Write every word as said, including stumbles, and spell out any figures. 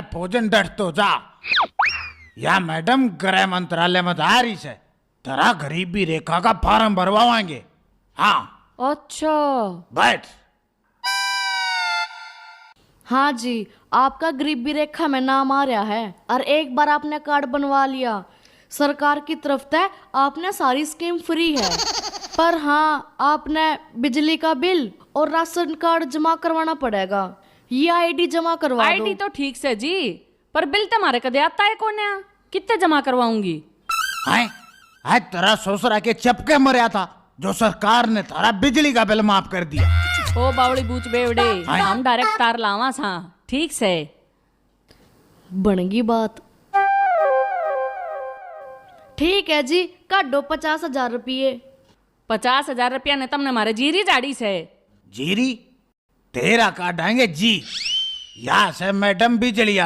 भोजन डट तो जा। या मैडम गृह मंत्रालय में जा रही से, तेरा गरीबी रेखा का फॉर्म भरवावाएंगे। हाँ। अच्छा। बैठ। हाँ जी, आपका गरीबी रेखा में नाम आ रहा है, और एक बार आपने कार्ड बनवा लिया, सरकार की तरफ से आपने सारी स्कीम फ्री है। पर हाँ, आपने बिजली का बिल और राशन कार्ड जमा करवाना पड़ेगा। ये आईडी जमा करवा दो। आईडी तो ठीक से जी, पर बिल तो म्हारे कदे आता है कोन्या, कित्ते जमा करवाऊंगी? हैं? आज तेरा ससुरा के चपके मरया था, जो सरकार ने थारा बिजली का बिल माफ कर दिया। ओ बावली बूच बेवड़े, हाँ। हम डायरेक्ट तार लावा सा, ठीक से। बनगी बात। ठीक है जी, काटो पचास हजार रुपये। पचास हजार रुपया ने तमने मारे जीरी झाड़ी से। जीरी? तेरा काटांगे जी। या से मैडम बिजली